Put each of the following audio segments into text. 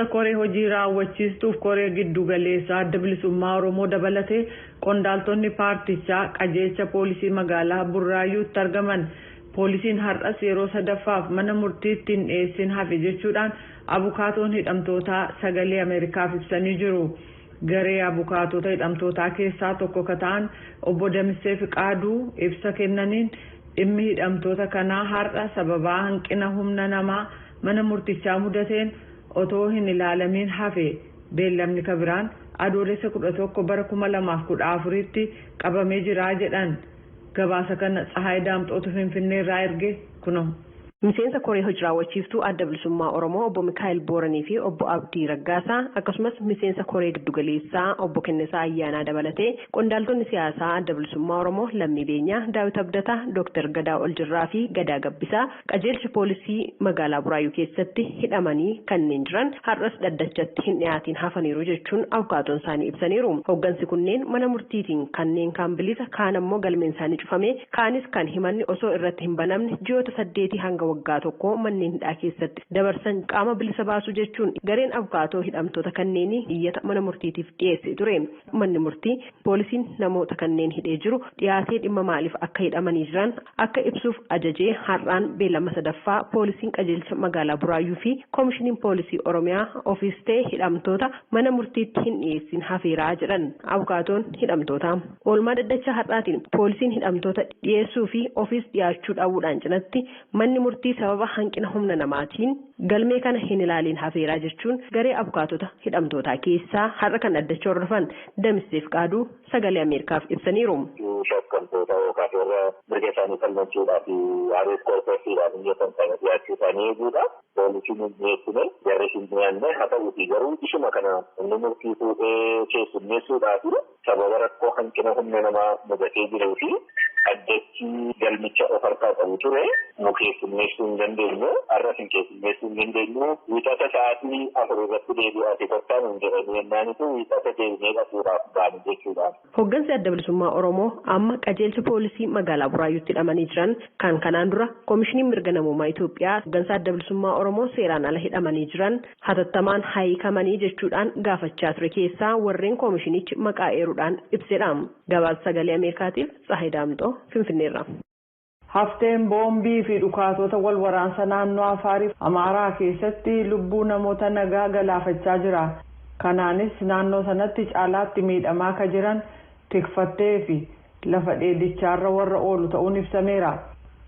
Koree hojii raawwachiistuuf koree giddu galeessaa Adda Bilisummaa Oromoo dabalatee qondaaltonni paartichaa qajeelcha poolisii magaalaa Burraayyuutti argaman poolisiin har'as yeroo sadaffaaf mana murtiitti hin dhiyeessin hafe jechuudhaan abukaatoon hidhamtootaa Sagalee Ameerikaaf ibsanii jiru. Garee abukaatota hidhamtootaa keessaa tokko ka ta'an obbo Damisee Fiqaaduu ibsa kennaniin, dhimmi hidhamtoota kanaa har'a sababaa hanqina humna namaa mana murtichaa mudateen otoo hin ilaalamiin hafe, beellamni kabiraan Adoolessa 11 bara 2014tti qabamee jira jedhan. Gabaasa kana Tsahaay Daamxootu Finfinnee irraa erge kunoo. Miseensa koree hojii raawwachiiftuu Adda Bilisummaa Oromoo obbo Mikaa'el Booranii fi obbo Abdii Raggaasaa, akkasumas miseensa koree giddugaleessaa obbo Kennisaa Ayyaanaa dabalatee qondaaltonni siyaasaa Adda Bilisummaa Oromoo Lammii Beenyaa, Daawit Abdataa, Dooktar Gadaa Oljirraa fi Gadaa Gabbisaa qajeelcha poolisii magaalaa Buraayyuu keessatti hidhamanii kanneen jiran har'as dhaddachatti hin dhiyaatiin hafaniiru jechuun abukaatoon isaanii ibsaniiru. Hooggansi kunneen mana murtiitiin kanneen kaan bilisa, kaan ammoo galmeen isaanii cufamee, kaanis kan himanni osoo irratti hin banamne ji'oota 8 hanga waggaa 1 manneen hidhaa keessatti dabarsan qaama bilisa baasuu jechuun gareen abukaatoo hidhamtoota kanneenii iyyata mana murtiitiif dhiyeessee ture. Manni murtii poolisiin namoota kanneen hidhee jiru dhiyaatee dhimma maaliif akka hidhamanii jiran akka ibsuuf ajajee, har'aan beellama sadaffaa poolisiin qajeelcha magaalaa Buraayyuu fi koomishiniin poolisii Oromiyaa ofiis ta'e hidhamtoota mana murtiitti hin dhiyeessin hafeeraa jedhan abukaatoon hidhamtoota. Oolmaa dhaddacha har'aatiin poolisiin hidhamtoota dhiyeessuu fi ofiis dhiyaachuu dhabuudhaan cinatti manni murtii sababa hanqina humna namaatiin galmee kana hin ilaaliin hafeeraa jechuun garee abukaatota hidhamtootaa keessaa har'a kan dhaddacha hordofan Damisseef Qaaduu Sagalee Ameerikaaf ibsaniiru. Shakkamtoota yookaan warra mirga isaanii falmachuudhaaf habeas corpusiidhaaf iyyatan sana dhiyaachuu isaanii eeguudha. Poolisiin hin dhiyeessine, jarri hin dhiyaanne. Haa ta'uutii garuu ishuma kana inni murtii fuudhee keessummeessuudhaaf sababa rakkoo hanqina humna namaa mudatee jiruu fi addachi galmicha of harkaa qabu ture nu keessummeessuu hin dandeenyu, har'as hin keessummeessuu hin dandeenyu, wiixata sa'aatii 4 irratti deebi'aati kottaa nuun jedhanii yennaanitu wiixata deebinee dhaquudhaaf baanu jechuudha. Hooggansi Adda Bilisummaa Oromoo amma qajeelcha poolisii magaalaa Buraayyuutti hidhamanii jiran kan kanaan dura Koomishiniin Mirga Namoomaa Itoophiyaa hooggansa Adda Bilisummaa Oromoo seeraan ala hidhamanii jiran hatattamaan hiikamanii jechuudhaan gaafachaa ture keessaa warreen koomishinichi maqaa eeruudhaan ibsedha. Gabaasa Sagalee Ameerikaatiif Tsahaay Daamxoo Finfinneerra. Hafteen boombii fi dhukaatota wal waraansa naannoo Afaariif Amaaraa keessatti lubbuu namoota nagaa galaafachaa jira. Kanaanis naannoo sanatti caalaatti miidhamaa ka jiran tikfattee fi lafa dheedichaarra warra oolu ta'uun ibsameera.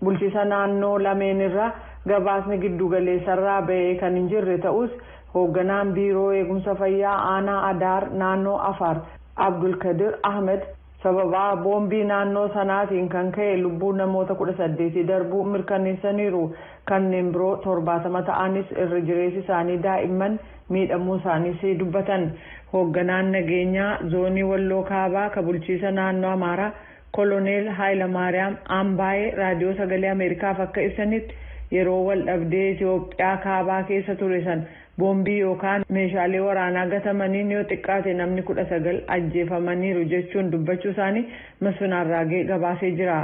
Bulchiisa naannoo lameen irraa gabaasni giddugaleessarraa ba'ee kan hin jirre ta'us, hoogganaan biiroo eegumsa fayyaa aanaa Adaar naannoo Afaar Abdulkadir Ahmed sababaa boombii naannoo sanaatiin kan ka'e lubbuu namoota 18 darbuu mirkaneessaniiru. Kanneen biroo 70 ta'anis, irra jireessi isaanii daa'imman, miidhamuu isaaniis dubbatan. Hoogganaan nageenyaa zoonii Walloo Kaabaa ka bulchiisa naannoo Amaaraa Koloneel Haayilamaariyaam Ambaayee Raadiyoo Sagalee Ameerikaaf akka ibsanitti, yeroo wal dhabdee Itoophiyaa kaabaa keessa ture san boombii yookaan meeshaalee waraanaa gatamaniin yoo xiqqaate namni 19 ajjeefamaniiru jechuun dubbachuu isaanii Masfin Arraagee gabaasee jira.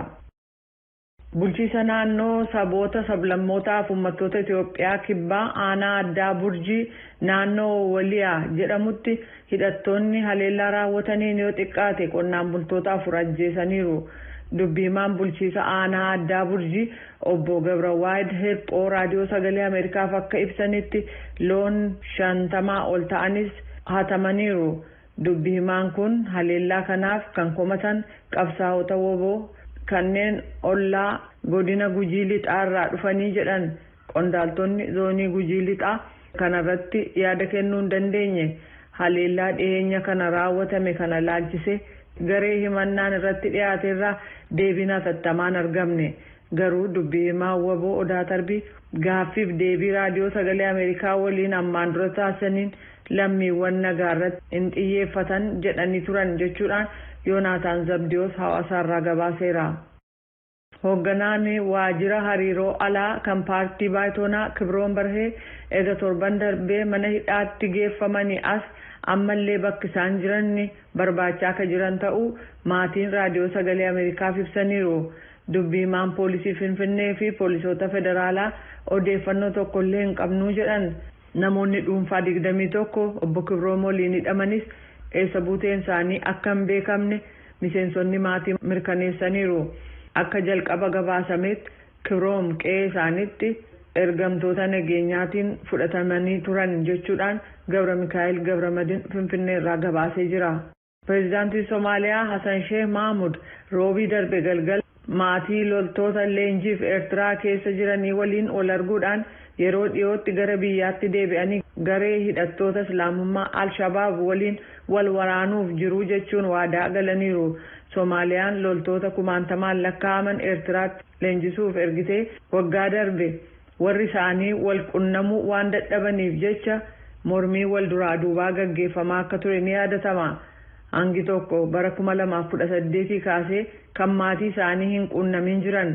Bulchiisa naannoo saboota sablammootaa fi uummattoota Itoophiyaa Kibbaa aanaa addaa Burjii naannoo Waliyaa jedhamutti hidhattoonni haleellaa raawwataniin yoo xiqqaate qonnaan bultoota afur ajjeesaniiru. Dubbiimaan bulchiisa aanaa addaa Burjii obbo Gabrawaayid Hirphoo Raadiyoo Sagalee Ameerikaaf akka ibsanitti, loon 50 ol ta'anis hatamaniiru. Dubbiimaan kun haleellaa kanaaf kan komatan qabsaa'ota WBO kanneen ollaa godina Gujii Lixaarraa dhufanii jedhan. Qondaaltonni zoonii Gujii Lixaa kanarratti yaada kennuu hin dandeenye. Haleellaa dhiyeenya kana raawwatame kana laalchise garee himannaan irratti dhiyaateerraa deebiin hatattamaan argamne. Garuu dubbii himaa WBO Odaa Tarbii gaaffiif deebii Raadiyoo Sagalee Ameerikaa waliin ammaan dura taasisaniin lammiiwwan nagaa irratti hin xiyyeeffatan jedhanii turan jechuudhaan Yoonaataan Zabdiyoos Hawaasaarraa gabaaseera. Hoogganaan waajjira hariiroo alaa kan paartii Baayitoonaa Kibroon Barhee erga torban darbee mana hidhaatti geeffamanii as ammallee bakki isaan jiran barbaachaa akka jiran ta'uu maatiin Raadiyoo Sagalee Ameerikaaf ibsaniiru. Dubbii himaan poolisii Finfinnee fi poolisoota federaalaa odeeffannoo tokkollee hin qabnuu jedhan. Namoonni dhuunfaa 21 obbo Kibroom waliin hidhamanis eessa buuteen isaanii akka hin beekamne miseensonni maatii mirkaneessaniiru. Akka jalqaba gabaasametti Kibroom qe'ee isaaniitti ergamtoota nageenyaatiin fudhatamanii turan jechuudhaan Gabra Mikaa'el Gabramadin Finfinnee irraa gabaasee jira. Pireezidaantii Somaaliyaa Hassan Sheikh Mahmud roobii darbe galgala maatii loltoota leenjiif Eertiraa keessa jiranii waliin wal arguudhaan yeroo dhiyootti gara biyyaatti deebi'anii garee hidhattoota Islaamummaa Al-Shabaab waliin wal waraanuuf jiru jechuun waadaa galaniiru. Soomaaliyaan loltoota kumaantamaan lakkaa'aman Eertiraatti leenjisuuf ergitee waggaa darbe warri isaanii wal qunnamuu waan dadhabaniif jecha mormii wal duraa duubaa gaggeeffamaa akka ture ni yaadatama. Hangi tokko bara 2018 kaasee kan maatii isaanii hin qunnamin jiran.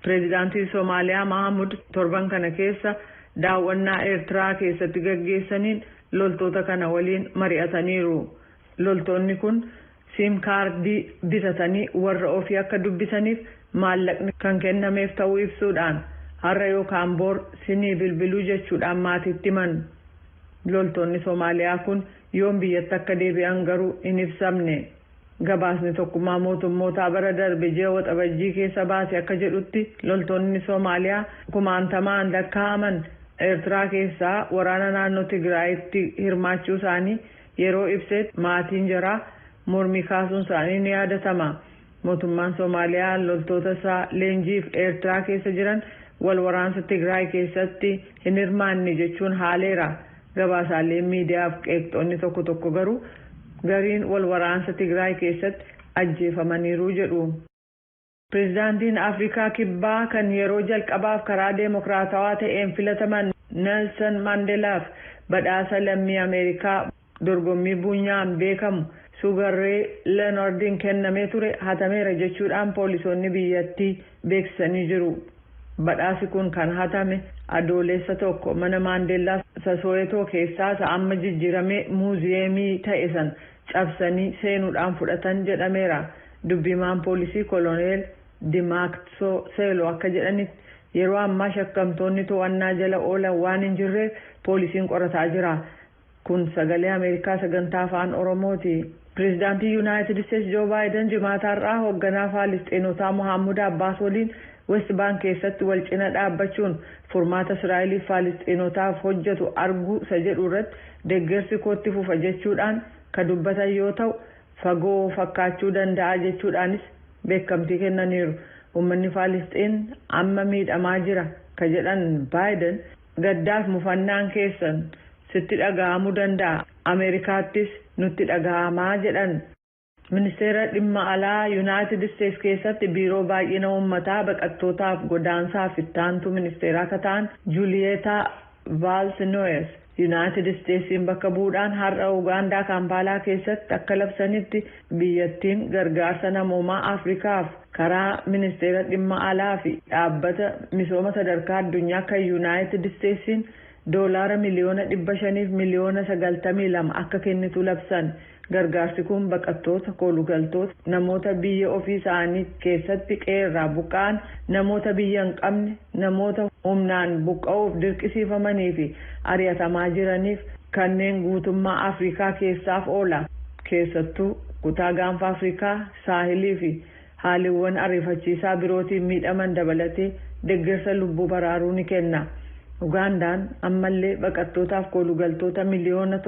Pireezidaantiin Soomaaliyaa Mahamud torban kana keessa daawwannaa Eertiraa keessatti gaggeessaniin loltoota kana waliin mari'ataniiru. Loltoonni kun siim kaardii bitatanii warra ofii akka dubbisaniif maallaqni kan kennameef ta'uu ibsuudhaan har'a yookaan boor sinii bilbiluu jechuudhaan maatiitti himan. Loltoonni Soomaaliyaa kun yoom biyyatti akka deebi'an garuu hin ibsamne. Gabaasni tokkummaa mootummootaa bara darbe ji'a Waxabajjii keessa baase akka jedhutti loltoonni Soomaaliyaa kumaantamaan lakkaa'aman Eertiraa keessaa waraana naannoo Tigraayitti hirmaachuu isaanii yeroo ibsetti maatiin jaraa mormii kaasuun isaanii ni yaadatama. Mootummaan Soomaaliyaa loltoota isaa leenjiif Eertiraa keessa jiran wal waraansa Tigraay keessatti hin hirmaanne jechuun haaleera. Gabaasaaleen miidiyaaf qeeqxoonni tokko tokko garuu gariin wal waraansa Tigraay keessatti ajjeefamaniiru jedhu. Pireezidaantiin Afrikaa Kibbaa kan yeroo jalqabaaf karaa deemokiraatawaa ta'een filataman Neelsan Maandelaaf badhaasa lammii Ameerikaa dorgommii buunyaan beekamu Sugarree Leenardiin kennamee ture hatameera jechuudhaan poolisoonni biyyattii beeksisanii jiru. Badhaasi kun kan hatame Adoolessa 1 mana Maandeellaa Soweetoo keessaa isa amma jijjiiramee muuziyeemii ta'e san cabsanii seenuudhaan fudhatan jedhameera. Dubbimaan poolisii Koloneel Dimaaksoo Seeloo akka jedhanitti yeroo ammaa shakkamtoonni to'annaa jala oolan waan hin jirreef poolisiin qorataa jira. Kun Sagalee Ameerikaa sagantaa Afaan Oromooti. Pireezidaantii Yuunaayitid Isteetsi Joo Baayiden jimaata har'aa hoogganaa Faalisxiinotaa Mohaammed Abbaas waliin West Bank keessatti wal cina dhaabbachuun furmaata Israa'eliif Faalisxiinotaaf hojjetu arguu isa jedhu irratti deeggarsi kootti fufa jechuudhaan kan dubbatan yoo ta'u fagoo fakkaachuu danda'a jechuudhaanis beekamtii kennaniiru. Uummanni Faalisxiin amma miidhamaa jira ka jedhan Baayiden gaddaaf mufannaan keessan sitti dhaga'amuu danda'a. Ameerikaattis nutti dhaga'amaa jedhan. Ministeera dhimma alaa Yuunaayitid Isteetsi keessatti biiroo baay'ina uummataa baqattootaaf godaansaaf ittaantuu ministeeraa akka ta'an Juliyeetaa Vaalsinoyes Yuunaayitid Isteetsiin bakka bu'uudhaan har'a Ugaandaa Kaampaalaa keessatti akka labsanitti biyyattiin gargaarsa namoomaa Afrikaaf karaa ministeera dhimma alaa fi dhaabbata misooma sadarkaa addunyaa kan Yuunaayitid Isteetsiin $500 miliyoona 592 akka kennitu labsan. Gargaarsi kun baqattoota, koolugaltoota, namoota biyya ofii isaanii keessatti qe'eerraa buqqa'an, namoota biyya hin qabne, namoota humnaan buqqa'uuf dirqisiifamanii fi ari'atamaa jiraniif kanneen guutummaa Afrikaa keessaaf oola. Keessattuu kutaa gaanfa Afrikaa, saahilii fi haaliiwwan ariifachiisaa birootiin miidhaman dabalatee deeggarsa lubbuu baraaruu ni kenna. Ugaandaan ammallee baqattootaaf koolugaltoota 1.5 miliyoona